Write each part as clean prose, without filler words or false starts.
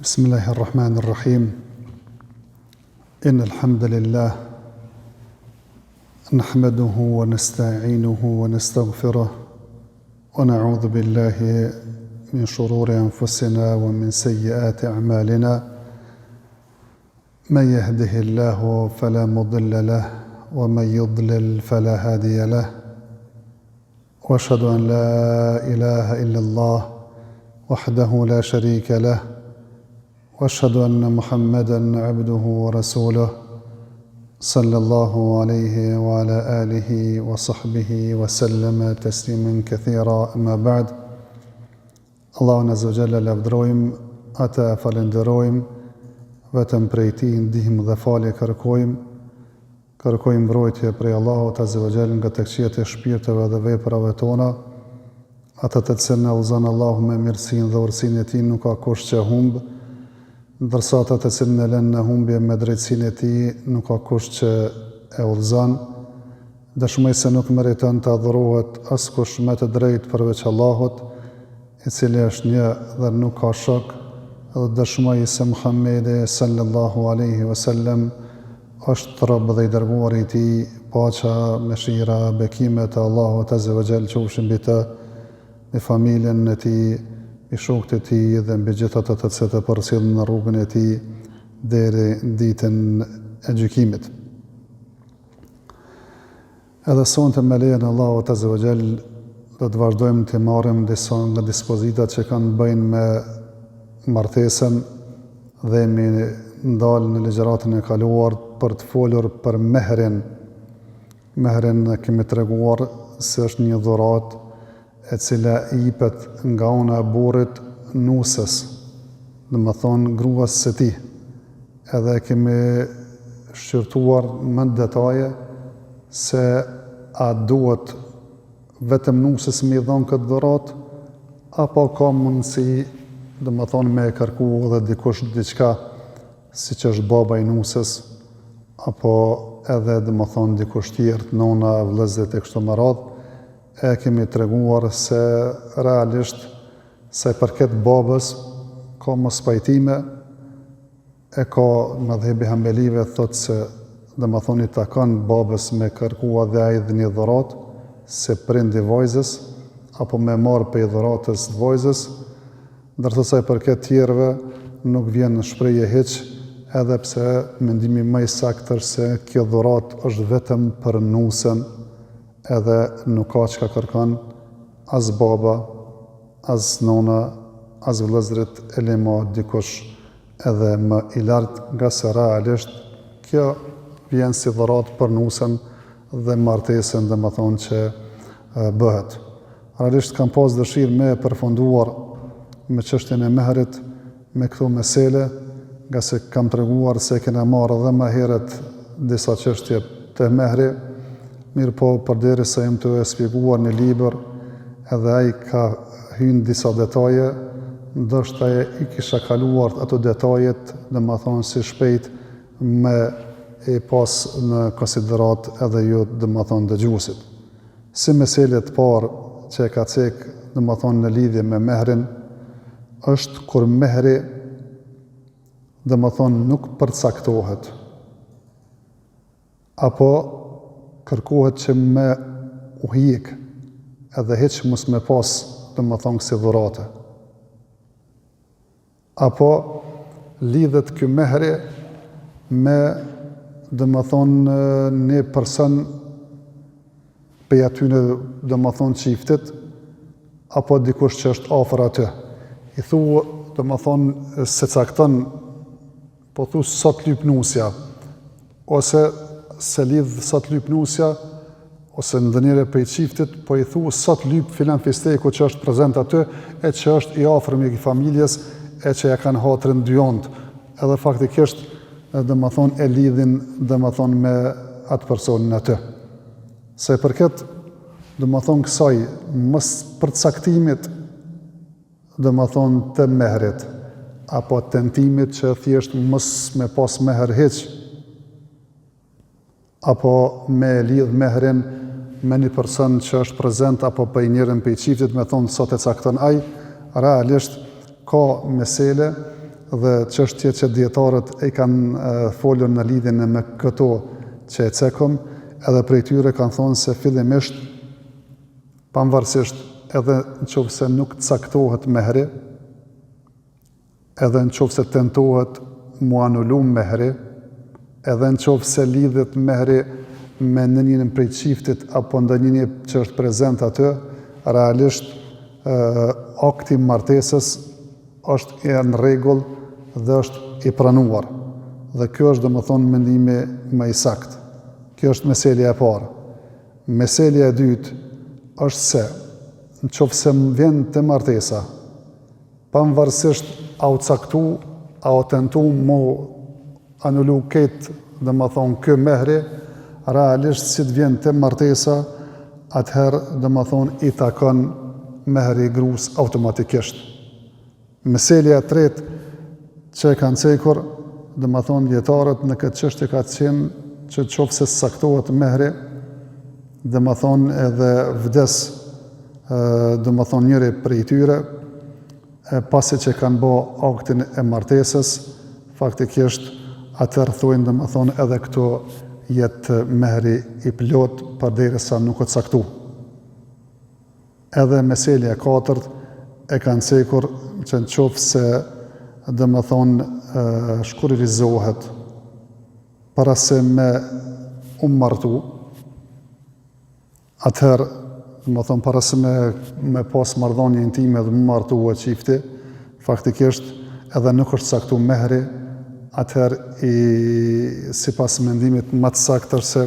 بسم الله الرحمن الرحيم إن الحمد لله نحمده ونستعينه ونستغفره ونعوذ بالله من شرور أنفسنا ومن سيئات أعمالنا من يهده الله فلا مضل له ومن يضلل فلا هادي له واشهد ان لا اله الا الله وحده لا شريك له واشهد ان محمدا عبده ورسوله صلى الله عليه وعلى اله وصحبه وسلم تسليما كثيرا اما بعد Allahun Azza wa Jalla lavdërojmë, Atë e falënderojmë, vetëm prej Tij ndihmë dhe falje kërkojmë, kërkojmë mbrojtje prej Allahut Azza wa Jall nga të këqijat e shpirteve dhe veprave tona, atë të cilin e udhëzon Allahu me mirësinë dhe urtësinë e Tij nuk ka kush që e humb, ndërsa atë të cilin e lën në humbje me drejtësinë e Tij nuk ka kush që e udhëzon. Dëshmoj se nuk meriton të adhurohet askush me të drejtë përveç Allahut, i cili është një dhe nuk ka shok, dhe dëshmoj se Muhammedi, sallallahu alejhi ve sellem, është rob dhe i dërguari i Tij, paqja, mëshira, bekimet e Allahut azze ve xhel qofshin mbi të, mbi familjen e tij, mbi shokët e tij dhe mbi gjithë ata të cilët e përcjellin në rrugën e tij deri në ditën e gjykimit. Edhe sonte me lejen e Allahut Azze ve Xhel do të vazhdojmë të marrim disa nga dispozitat që kanë të bëjnë me martesën dhe jemi ndalë në ligjëratën e kaluar për të folur për mehrin. Mehrin e kemi treguar se është një dhuratë e cila i jipet nga ana e burrit nuses, domethënë gruas së tij. Edhe e kemi shqyrtuar më në detaje se a duhet vetëm nuses me i dhënë këtë dhuratë apo ka mundësi, domethënë me e kërku edhe dikush diçka siç është baba i nuses apo edhe domethënë dikush tjetër, nona, vëllezërit e kështu me radhë. E kemi treguar se realisht sa i përket babës ka mospajtime, e ka medhhebi Hanbelive thotë se domethënë i takon babës me kërku edhe ai dhe një dhuratë si prind i vajzës apo me marrë prej dhuratës të vajzës, ndërsa sa i përket tjerëve nuk vjen në shprehje hiç, edhe pse mendimi më i saktë është se kjo dhuratë është vetëm për nusen edhe nuk ka çka kërkon as baba, as nona, as vëllezërit e le ma dikush edhe më i lartë, ngase realisht kjo vjen si dhuratë për nusen dhe martesën domethënë që bëhet. Realisht kam pas dëshirë me e përfunduar me çështjen e mehrit, me këto mesele, ngase kam treguar se kena marrë edhe më herët disa çështje te mehri, mirëpo përderisa jam tu e spjeguar një libër, edhe ai ka hy në disa detaje, ndoshta i kisha kaluar ato detajet, domethënë si shpejt me e pas në konsideratë edhe ju, domethënë dëgjuesit. Si mesele të parë që e ka cek, domethënë në lidhje me mehrin, është kur mehri, domethënë nuk përcaktohet, apo kërkohet që me u hjek, edhe hiç mos me pas, domethënë kësi dhurate. Apo lidhet ky mehri me, domethënë, një person prej atyne, domethënë, çiftit, apo dikush që është afër aty. I thu, domethënë, s'e cakton Po thu sa të lyp nusja, ose s'e lidh sa të lyp nusja, ose ndonjëri prej çiftit, po i thu sa të lyp filan fisteku që është prezent aty, e që është i afërm i familjes, e që ja kanë hatrin dy anët. Edhe faktikisht, domethënë, e lidhin, domethënë, me atë personin aty. Sa i përket, domethënë, kësaj mospërcaktimit, Domethënë të mehrit, apo tentimit që thjesht mos me pas mehr hiç, apo me e lidh mehrin me një person që është prezent apo prej njërin prej çiftit me thonë sa të cakton ai, realisht ka mesele dhe çështje që dijetarët i kanë folur në lidhje me këto që e cekëm, edhe prej tyre kanë thonë se fillimisht pavarësisht edhe në qoftë se nuk caktohet mehri, edhe në qoftë se tentohet mu anulu mehri, edhe në qoftë se lidhet mehri me ndonjërin prej çiftit apo ndonjërin që është prezent aty, realisht akti i martesës është në rregull dhe është i pranuar. Dhe kjo është domethënë mendimi më i saktë. Kjo është meselja e parë. Meselja e dytë është se në qoftë se vjen te martesa, Pavarësisht a u caktu, a u tentu mu anulu këtë, domethonë ky mehri, realisht si të vjen te martesa, atëherë domethonë i takon mehri grus automatikisht. Meselja e tretë që e kanë cekur, domethonë dijetarët në këtë çështje ka qenë që qoftë se s'caktohet mehri, domethonë edhe vdes domethonë njëri prej tyre, e pasi që kanë bo aktin e martesës, faktikisht atëherë thojnë domethonë edhe këtu jet mehri i plotë përderisa nuk o caktu. Edhe meselja e katërt e kanë cekur që në qoftë se domethonë shkurorëzohet para se me u martu, Atëherë, domethonë, para se me, me pas marrëdhënie intime dhe me u martue çifti, faktikisht edhe nuk është caktu mehri, atëherë i, sipas mendimit më të saktë është se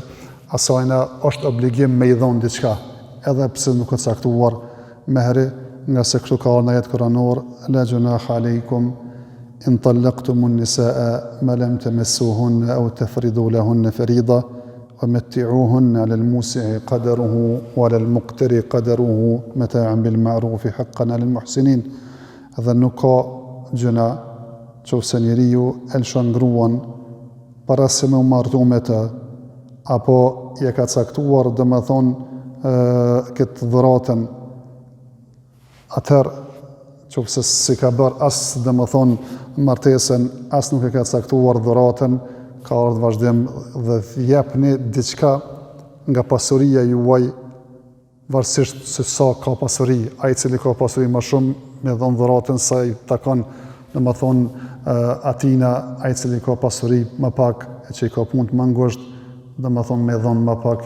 asajna është obligim me i dhonë diçka, edhe pse nuk është caktuar mehri, ngase kështu ka ardhur në ajet kuranor, la junaha alejkum in talaqtumun nisaa ma lam tamassuhunna aw tafridu lahunna farida wa matti'uhunna 'ala al-musi'i qadaruhu wa 'ala al-muqtiri qadaruhu mata'an bil ma'ruf haqqan 'ala al-muhsinin. Dhe nuk ka gjynah qoftë se njeriu e lëshon gruan para se me u martu me të, apo ja ka caktuar, domethonë, këtë dhuratën, atëherë, qoftë se s'i ka bërë as, domethonë, martesën, as nuk e ka caktuar dhuratën, ka ardhë vazhdim dhe jepni diçka nga pasuria juaj, varësisht se sa ka pasuri, ai i cili ka pasuri më shumë, me dhënë dhuratën sa i takon, domethonë, atina, ai i cili ka pasuri më pak, e që i ka punët më ngusht, domethonë, me dhënë më pak,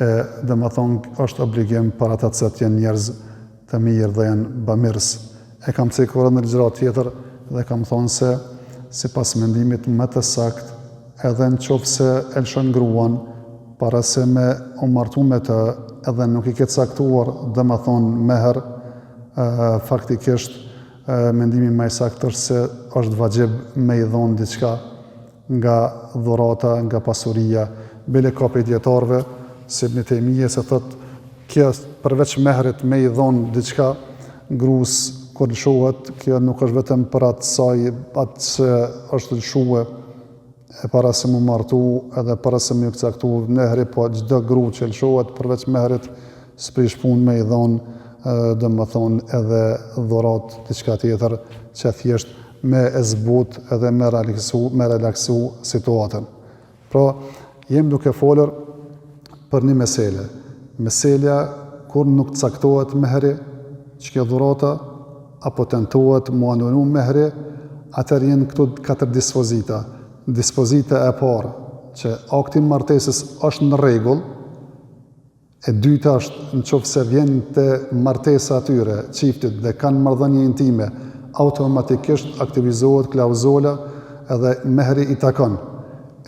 e domethonë, është obligim për ata të cilët janë njerëz të mirë dhe janë bamirës. E kam cekur edhe në ligjëratë tjetër dhe kam thonë se sipas mendimit më të saktë, edhe në qoftë se e lëshon gruan para se me u martu me të, edhe nuk i ke caktuar, domethonë mehr, faktikisht mendimi më i saktë është se është vaxhib me i dhonë diçka nga dhurata, nga pasuria. Bile ka prej dijetarëve, si Ibn Tejmije se thotë, kjo përveç mehrit me i dhonë diçka grus kur lëshohet, kjo nuk është vetëm për atë saj, atë që është lëshue e para se mu martu edhe para se me ju caktu mehri, po çdo gru që lëshohet përveç mehrit s'prish punë me i dhonë, domethonë edhe dhuratë diçka tjetër që thjesht me e zbut edhe me relaksu, me relaksu situatën. Pra, jem duke folur për një mesele. Meselja kur nuk caktohet mehri, që kjo dhurata, apo tentohet mu anulu mehri, atëherë janë këto katër dispozita. Dispozita e parë, që akti i martesës është në rregull, E dyta është, në qoftë se vjen te martesa e tyre, çiftit dhe kanë marrëdhënie intime, automatikisht aktivizohet klauzola edhe mehri i takon.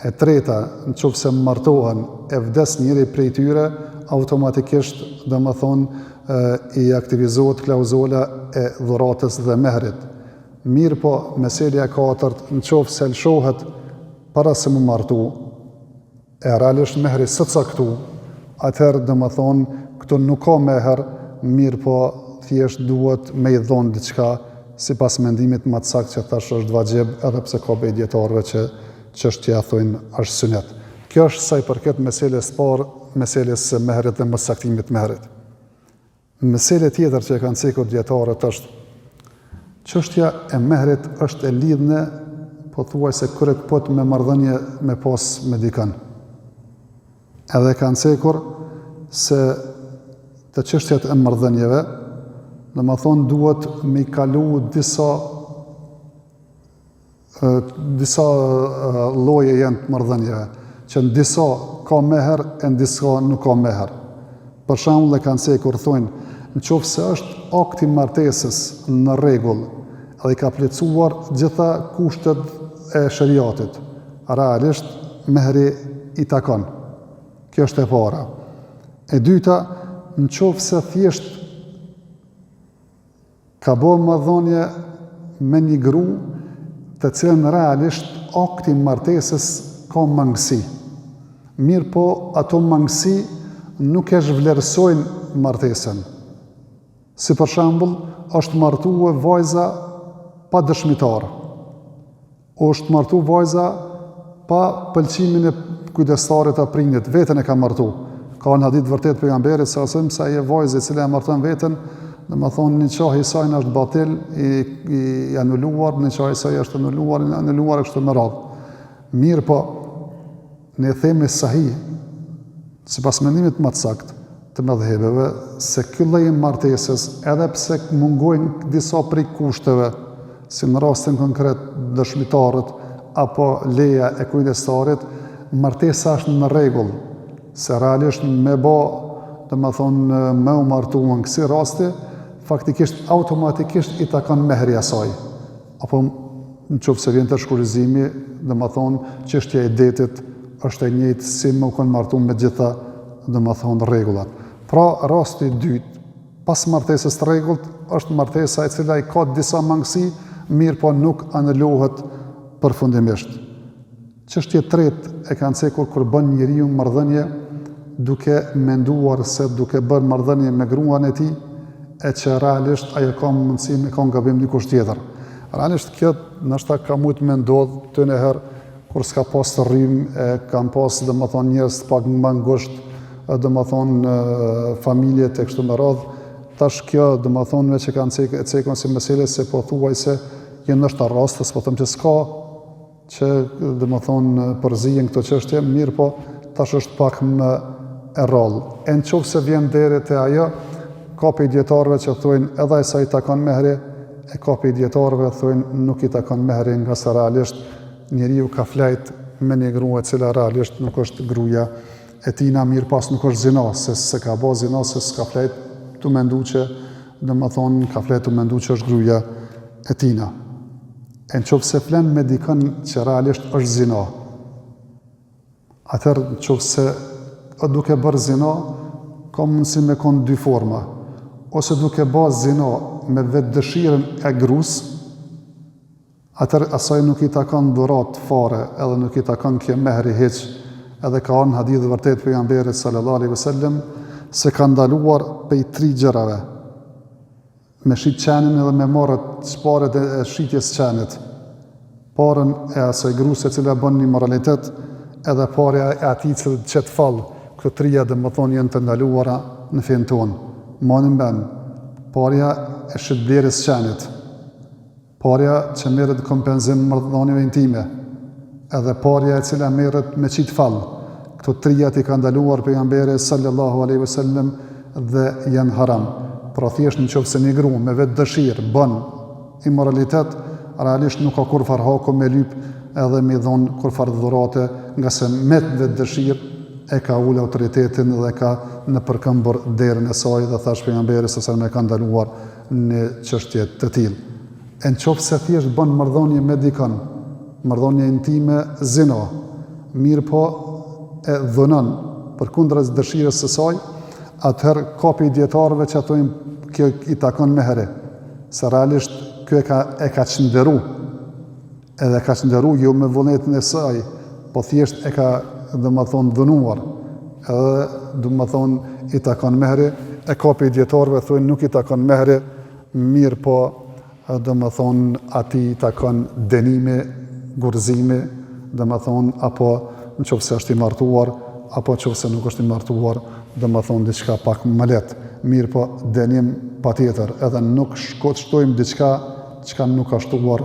E treta, në qoftë se martohen e vdes njëri prej tyre, automatikisht, domethënë, i aktivizohet klauzola e dhuratës dhe mehrit. Mirëpo, meselja e katërt, në qoftë se lëshohet para se mu martu, e realisht mehri s'o caktu, atëherë domethonë, këtu nuk ka mehr, mirëpo thjesht duhet me i dhonë diçka, sipas mendimit më të saktë që thash është vaxhib, edhe pse ka prej dijetarëve që çështja thojnë është synet. Kjo është sa i përket meseles së parë, meseles së mehrit dhe moscaktimit të mehrit. Mesele tjetër që e kanë cekur dijetarët është. Çështja e mehrit është e lidhne pothuajse kryekëput me marrëdhënie me pas me dikën. Edhe kanë cekur se te çështjet e marrëdhënieve, domethonë duhet me i kalu disa disa lloje janë të marrëdhënieve, që në disa ka mehr e në disa nuk ka mehr. Për shembull e kanë cekur thonë, në qoftë se është akti i martesës në rregull dhe i ka plotësuar gjitha kushtet e sheriatit, realisht mehri i takon. Kjo është e para. E dyta, në qoftë se thjesht Ka bo marrëdhënie me një gru të cilën realisht akti i martesës ka mangësi. Mirëpo ato mangësi nuk e zhvlerësojnë martesën. Si për shembull, është martue vajza pa dëshmitar. Është martu vajza pa pëlqimin e kujdestarit a prindit, veten e ka martu. Ka në hadith vërtet pejgamberit sa selam se ajo vajzë e cila e marton veten, domethonë niqahi i saj është batil, i, i anuluar, niqahi i saj është anuluar, i anuluar e kështu me radhë. Mirëpo, Ne themi sahih, sipas mendimit më të saktë të medhhebeve, se ky lloj i martesës, edhe pse mungojnë disa prej kushteve, si në rastin konkret dëshmitarët apo leja e kujdestarit, martesa është në rregull, se realisht me bo, domethonë me u martu në kësi rasti, faktikisht automatikisht i takon mehri asaj. Apo në qoftë se vjen te shkurorëzimi, domethonë, çështja e idetit është e njëjtë si me u konë martu me gjitha, domethonë, rregullat. Pra, rasti i dytë, pas martesës të rregullt, është martesa e cila i ka disa mangësi, mirëpo nuk anulohet përfundimisht. Çështje e tretë e kanë cekur kur bën njeriu marrëdhënie duke menduar se duke bërë marrëdhënie me gruan e tij e që realisht ajo ka mundësi me kon gabim dikush tjetër. Realisht kjo ndoshta ka mujt me ndodh ndonjëherë kur s'ka pas rrymë e kanë pas domethonë njerëz pak më ngusht domethonë familjet e kështu me radhë. Tash kjo domethonë veç e kanë cek, e cekun si mesele se pothuajse janë ndoshta raste, s'po them që s'ka, që domethonë përzihen këto çështje, mirëpo tash është pak më e rrallë. E në qoftë se vjen deri te ajo, ka prej dijetarëve që thojnë edhe asaj i takon mehri, e ka prej dijetarëve thojnë nuk i takon mehri ngase realisht njeriu ka flajt me një grua e cila realisht nuk është gruja e tina, mirëpo as nuk është zina, se s'e ka bo zina, se s'ka flajt tu mendu që, domethonë, ka flajt tu mendu që është gruja e tina. E në qoftë se flen me dikën që realisht është zina, atëherë në qoftë se është duke bërë zina, ka mundësi me konë dy forma, ose duke bërë zina me vetëdëshirën e grus, atëherë asaj nuk i takon dhuratë fare, edhe nuk i takon kjo mehri hiç, edhe ka ardh në hadith vërtet pejgamberit sallallahu alaihi wasallam se ka ndaluar pej tri gjërave. Me shit qenin edhe me marrë paret e shitjes qenit. Paren e asaj grus e cila bën imoralitet edhe parja e atij që qet fall. Këto trija domethonë janë të ndaluara në fenë tonë. Mani n'men, parja e shitblerjes qenit. Parja që merret kompenzim marrëdhënieve intime, edhe parja e cila merret me qit fall, këto trijat i ka ndaluar pejgamberi sallallahu alejhi ve sellem dhe janë haram. Pra thjesht në qoftë se një grua me vetëdëshirë bën imoralitet, realisht nuk ka kurrfarë haku me lyp edhe me i dhon kurrfarë dhurate, ngase me vetëdëshirë e ka ulë autoritetin dhe ka nëpërkëmbur derën e saj dhe thash pejgamberi sallallahu alejhi ve sellem e ka ndaluar një çështje të tillë. E në qoftë se thjesht bën marrëdhënie me dikën, marrëdhënie intime zina, mirëpo e dhunon përkundras dëshirës së saj, atëherë ka prej dijetarëve që thonë kjo i takon mehri, se realisht ky e ka e ka çnderu. Edhe e ka çnderu jo me vullnetin e saj, po thjesht e ka, domethonë, dhunuar. Edhe, domethonë, i takon mehri, e ka prej dijetarëve thonë nuk i takon mehri, mirëpo, domethonë, atij i takon dënimi, gurzimi, domethonë, apo në qoftë se është i martuar, apo në qoftë se nuk është i martuar, domethonë, diçka pak më lehtë. Mirëpo, dënim patjetër, edhe nuk shko, shtojmë diçka. çka nuk ka shtuar,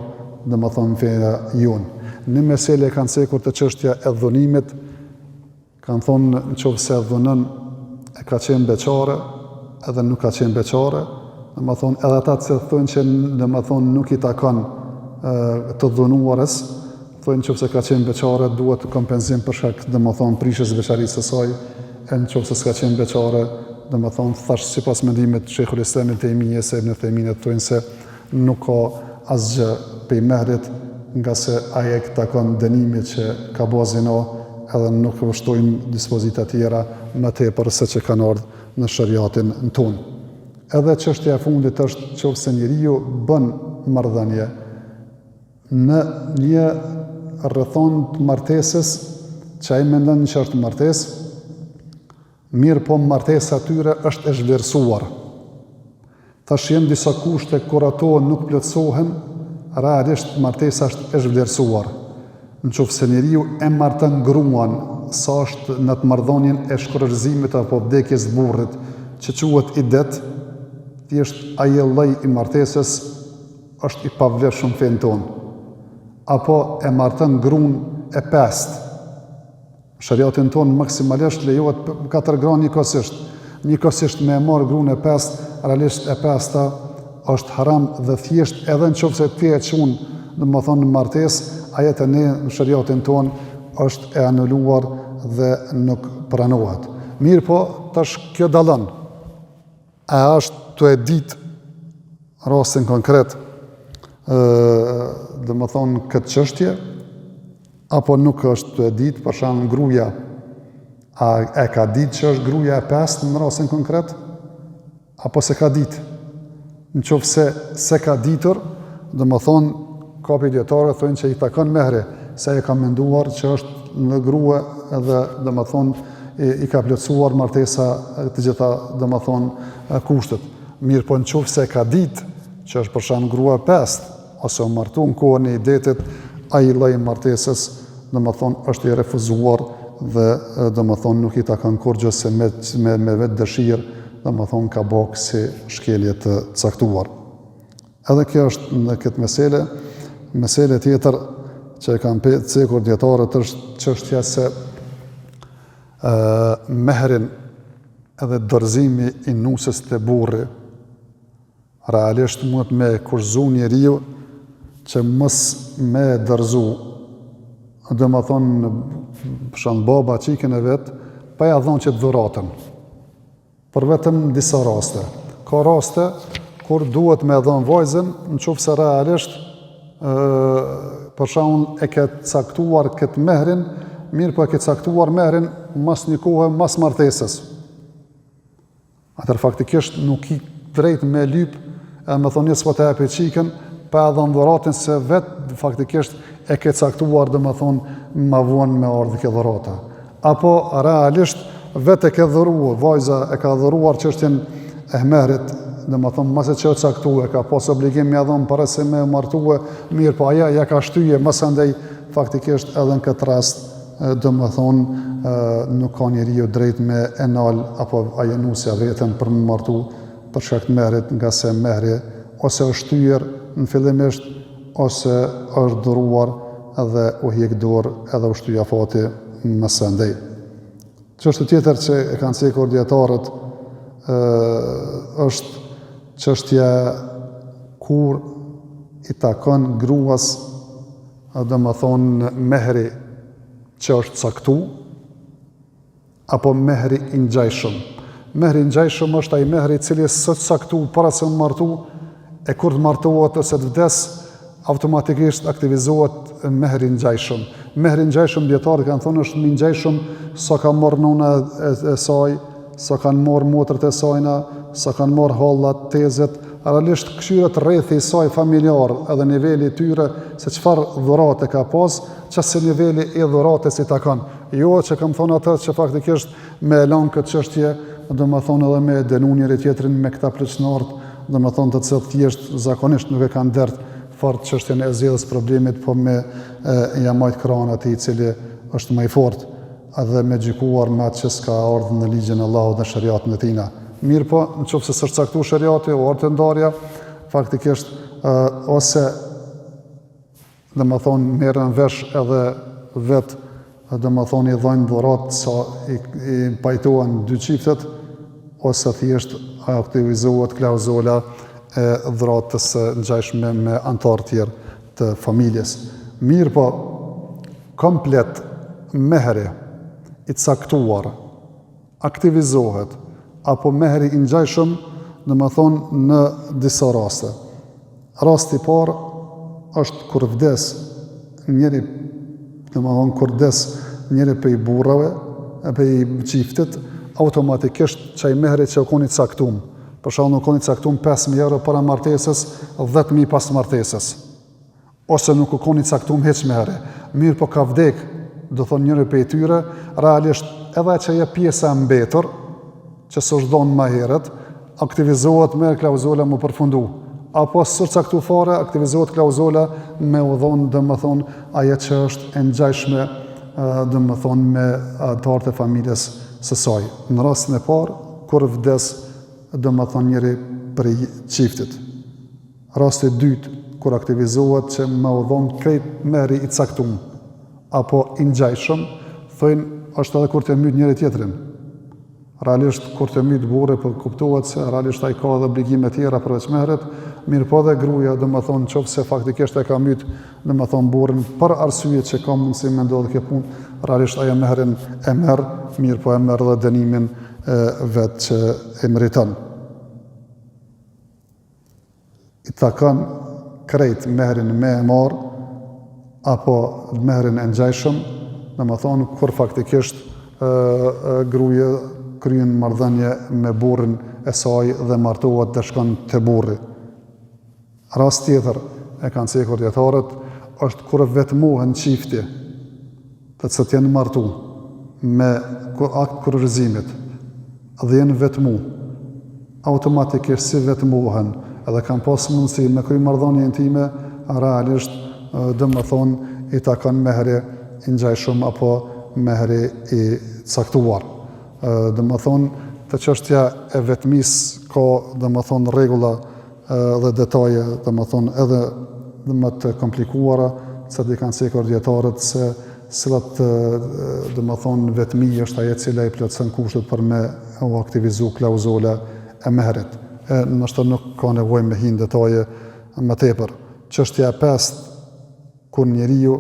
domethënë feja jonë. Një mesele e kanë cekur te çështja e dhunimit, kanë thonë në qoftë se dhunon e ka qenë beqare, edhe nuk ka qenë beqare, domethënë edhe ata që thonë që domethënë nuk i takon të dhunuarës, Thonë në qoftë se ka qenë beqare duhet kompenzim për shkak domethënë prishjes së beqarisë së saj, e në qoftë se s'ka qenë beqare, domethënë thash sipas mendimit të Shejhul Islam Ibn Tejmijes e Ibn Uthejminit thonë se nuk ka asgjë prej mehrit ngase asaj i takon dënimi që ka bo zina edhe nuk shtojmë dispozita tjera më tepër se që kanë ardhë në sheriatin tonë. Edhe çështja e fundit është qoftë se njeriu bën marrëdhënie Në një rrethanë të martesës që ai mendon që është martesë, mirëpo martesa e tyre është e zhvlerësuar. Tash janë disa kushte kur ato nuk plotësohen, realisht martesa është e zhvlerësuar. Në qoftë se njeriu e marton gruan sa është në atë marrëdhënien e shkurorëzimit apo vdekjes së burrit, që quhet idet, thjesht ai lloj i martesës është i pavlefshëm n'fenë tonë. Apo e marton grun e pestë. Në sheriatin tonë maksimalisht lejohet katër gra njëkohësisht. Njëkohësisht me e marrë grun e pestë, realisht e pesta është haram dhe thjesht edhe në qoftë se ti e qun, domethënë në martesë, ajo te ne në sheriatin tonë është e anuluar dhe nuk pranohet. Mirëpo, tash kjo dallon. A është tu e ditë rastin konkret, domethënë këtë çështje, apo nuk është tu e ditë, për shembull gruja, a e ka ditë që është gruja e pestë në rastin konkret, apo s'e ka ditë? Në qoftë se s'e ka ditur, domethënë, ka prej dijetarëve, thonë që i takon mehri, se e ka menduar që është një grua edhe, domethënë, i, i ka plotësuar martesa të gjitha, domethënë, kushtet. Mirëpo në qoftë se e ka ditë, që është për shembull grua e pestë, ose u martu në kohën e idetit, ai lloj i martesës, domethënë, është i refuzuar dhe, domethënë, nuk i takon kurgjë se me, me, me vetë dëshirë, domethënë, ka bo kësi shkelje të caktuar. Edhe kjo është në këtë mesele, mesele tjetër që e kanë cekur dijetarët është çështja se e, mehrin edhe dorëzimi i nuses te burri, realisht mundet me kushtëzu njeriu që mos me dorëzu, domethënë, për shembull baba çikën e vet, pa ja dhonë qët dhuratën. Por vetëm në disa raste. Ka raste kur duhet me dhënë vajzën, në qoftë se realisht ë për shembull e ke caktuar këtë mehrin, mirëpo e ke caktuar mehrin mas një kohe mas martesës. Atëherë faktikisht nuk ki drejt me lyp edhe me thonë s'po ta japi çikën, pa e dhënë dhuratën se vetë faktikisht e ke caktuar domethënë ma vonë me ardhë kjo dhurata. Apo realisht vetë e ke dhuru, vajza e ka dhuruar çështjen e mehrit, domethënë masi që është caktu, e ka pas obligim me ia dhonë para se me martue, mirëpo ajo ja ka shtyje, masandej faktikisht edhe në këtë rast, domethënë nuk ka njeriu drejt me e nal apo ajo nusja veten për me martu për shkak të mehrit, ngase mehri ose është shtyrë në fillimisht ose është dhuruar dhe u hjek dorë edhe u shty afati masandej. Çështje tjetër që e kanë cekur dijetarët ë është çështja kur i takon gruas domethënë mehri që është caktu apo mehri i ngjajshëm. Mehri i ngjajshëm është ai mehri i cili s'është caktu para se me martu, e kur të martohet ose të vdes, automatikisht aktivizohet mehri i ngjajshëm. Mehri i ngjajshëm dijetarët kanë thonë është i ngjajshëm sa ka marrë nona e, e saj, sa kanë marrë motrat e sajna, sa kanë marrë hallat, tezet, realisht kqyret rrethi i saj familjar edhe niveli i tyre se çfarë dhurate ka pas, qasi niveli i dhuratës i takon. Jo që kam thonë atë që faktikisht me e lanë këtë çështje, domethonë edhe me dënu njëri tjetrin me këta pleqnarët, domethonë të cilët thjesht zakonisht nuk e kanë dert fort çështjen e zgjidhjes problemit, po me e, ja majt krahun atij i cili është më i fortë edhe me gjykuar me atë që s'ka ardhur në ligjin e Allahut dhe sheriatin e tina. Mirëpo, në qoftë se s'është caktu sheriati, u ardhë ndarja, faktikisht ose domethonë merren vesh edhe vetë domethonë i dhojnë dhuratë sa i, i pajtohen dy çiftet ose thjesht aktivizohet klauzola e dhuratës së ngjashme me anëtarë tjerë të familjes. Mirëpo, komplet mehri i caktuar aktivizohet apo mehri i ngjashëm, domethonë në disa raste. Rasti i parë është kur vdes njëri, domethonë kur vdes njëri prej burrave, prej çiftit, automatikisht qaj mehri që u kon i caktum. Për shembull, u kon i caktum 5000 euro para martesës, 10000 pas martesës. ose nuk u kon i caktum hiç mehri, mirëpo ka vdek, do thonë njëri prej tyre, realisht edhe qajo pjesa e mbetur, që s'është dhonë më herët, aktivizohet me klauzola me përfundu. Apo s'është caktu fare, aktivizohet klauzola me u dhonë, domethonë, ajo që është e ngjashme, domethonë, me anëtarët e familjes së saj. Në rastin e parë, kur vdes, domethonë, njëri prej çiftit. Rasti i dytë, kur aktivizohet që me u dhonë krejt mehri i caktum, apo i ngjajshëm, thojnë është edhe kur të myt njëri tjetrin. Realisht kur të myt burri, po kuptohet se realisht ai ka edhe obligime tjera përveç mehrit, mirëpo edhe gruaja, domethonë qoftë se faktikisht e ka myt, domethonë burrin për arsye që ka mundësi me ndodhë kjo punë, realisht ajo mehrin e merr, mirëpo e merr edhe dënimin e vet që e meriton. I takon krejt mehrin me e marr apo mehrin e ngjajshëm, domethonë kur faktikisht gruaja kryen marrëdhënie me burrin e saj dhe martohet dhe shkon te burri. Rast tjetër e kanë cekur dijetarët është kur vetmohen çifti, të cilët janë martu me akt kurorëzimit dhe janë vetmu, automatikisht si vetmohen edhe kanë pas mundësi me kry marrëdhënie intime, realisht domethonë i takon mehri i ngjajshëm apo mehri i caktuar. Domethonë te çështja e vetmisë ka domethonë rregulla dhe detaje, domethonë edhe më të komplikuara, se i kanë cekur dijetarët se cilat domethonë vetmi është ajo e cila i plotëson kushtet për me u aktivizu klauzola e mehrit. E ndoshta nuk ka nevojë me hi në detaje më tepër. Çështja e pestë, kur njeriu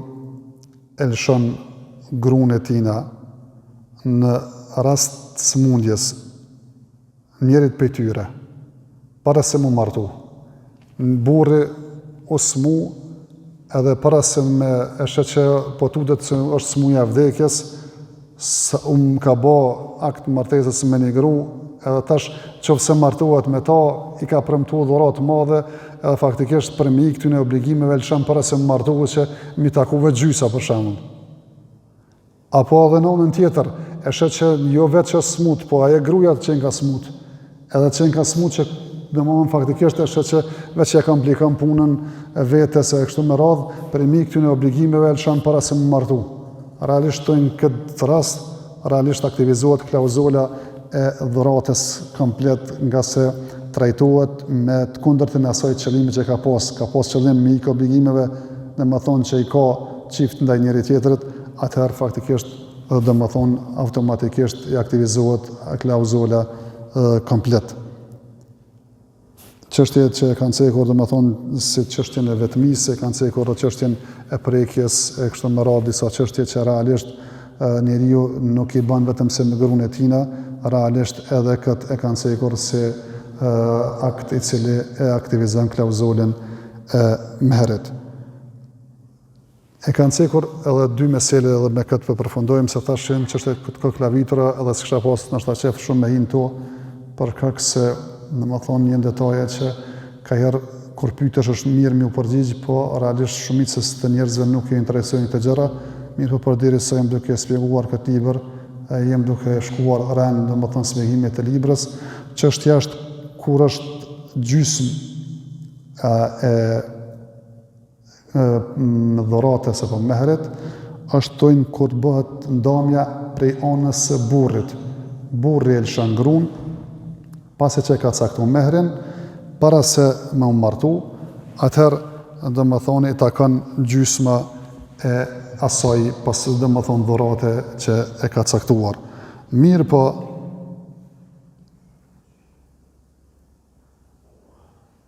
e lëshon gruan e tina në rast të sëmundjes, njërit prej tyre, para se m'u martu. Burri u smu edhe para se me e sheh që po tutet se është smuja e vdekjes, se um ka bo akt martesës me një gru, edhe tash qoftë se martohet me ta, i ka premtu dhuratë madhe, edhe faktikisht për me i ik këtyne obligimeve, lëshon para se me martu që m'i taku veç gjysa për shembull. Apo edhe në anën tjetër, e sheh që jo veç që smut, po ajo gruaja qenka smut. Edhe qenka smut që domethënë faktikisht e sheh që veç e komplikon punën e vetes e kështu me radhë, për me i ik këtyne obligimeve e lëshon para se me martu. Realisht në këtë rast, realisht aktivizohet klauzola e dhuratës komplet ngase trajtohet me të kundërtën e asaj qëllimi që ka pas. Ka pas qëllim me ik obligimeve, domethonë që i ka çift ndaj njëri tjetrit, atëherë faktikisht dhe domethonë automatikisht i aktivizohet klauzola komplet. Çështje që e kanë cekur, domethonë, si çështjen e vetmisë, e kanë cekur dhe çështjen e prekjes, e kështu me radhë disa çështje që realisht njeriu nuk i bën vetëm se me gruan e tina, realisht edhe këtë e kanë cekur si akt i cili e aktivizon klauzolën e mehrit. E kanë cekur edhe dy mesele edhe me këtë po përfundojmë se tash janë çështje të koklavitura edhe s'kisha pas ndoshta qef shumë me hi në to për shkak se domethonë janë detaje që kaherë kur pytesh është mirë me u përgjigj, po realisht shumicës të njerëzve nuk i interesojnë këto gjëra, mirëpo përderisa jam duke spjeguar këtë libër, jam duke shkuar rend, domethonë spjegimit të librës, çështja është kur është gjysmë e dhuratës apo mehrit, është thojnë kur bëhet ndamja prej anës së burrit. Burri e lëshon grun, pasi që e ka caktu mehrin, para se me u martu, atëherë, domethonë, i takon gjysma e asaj pas, domethonë, dhurate që e ka caktuar. Mirëpo,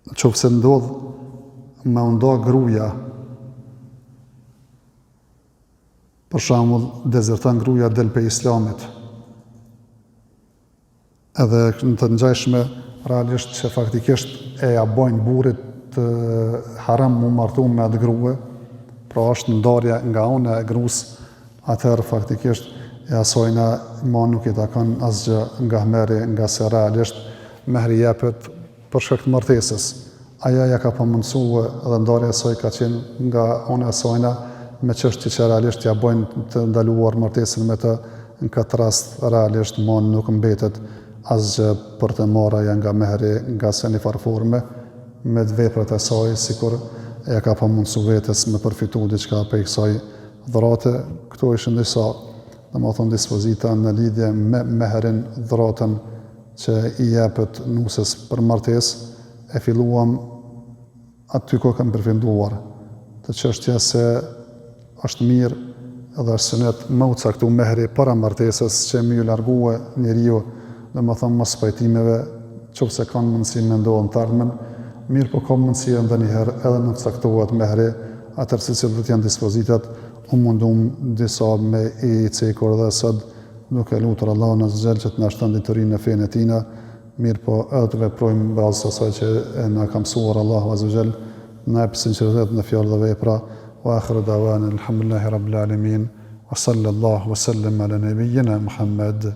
në qoftë se ndodh me u nda gruja, për shembull, dezerton gruja del pej islamit, edhe në të ngjashme, realisht që faktikisht e ja bojnë burrit të haram mu martu me atë grue, pra është ndarja nga ana e grus, atëherë faktikisht e asojna ma nuk i takon asgjë nga mehri, ngase realisht mehri jepet për shkak të martesës. Ajo ja ka pamundësue dhe ndarja e saj ka qenë nga ana e sajna me çështje që realisht ja bojnë të ndaluar martesën me të, në këtë rast realisht ma nuk mbetet asgjë për të marrë ajo nga mehri, ngase në njëfarë forme me veprat e saj sikur ja ka pamundësu vetes me përfitu diçka prej kësaj dhurate. Këto ishin disa, domethënë dispozita në lidhje me mehrin, dhuratën që i jepet nuses për martesë, e filluam aty ku kam përfunduar, te çështja se është mirë dhe është sunet me u caktu mehri para martesës që me ju largue njeriu, domethënë mospajtimeve, qoftë se kanë mundësi me ndodhë në të ardhmen, mirëpo ka mundësi edhe ndonjëherë edhe nuk caktohet mehri, atëherë se cilat do të jenë dispozitat, u mundum disa me i cekur dhe sot duke lutur Allahun azze ve xhel që të na shton diturinë në fenë e tina, mirëpo edhe të veprojmë në bazë të asaj që na ka mësuar Allahu azze ve xhel, na jep sinqeritet në fjalë dhe vepra, wa akhiru da'wana alhamdulillahi rabbil alamin, wa sallallahu wa sallam ala nabiyyina Muhammad.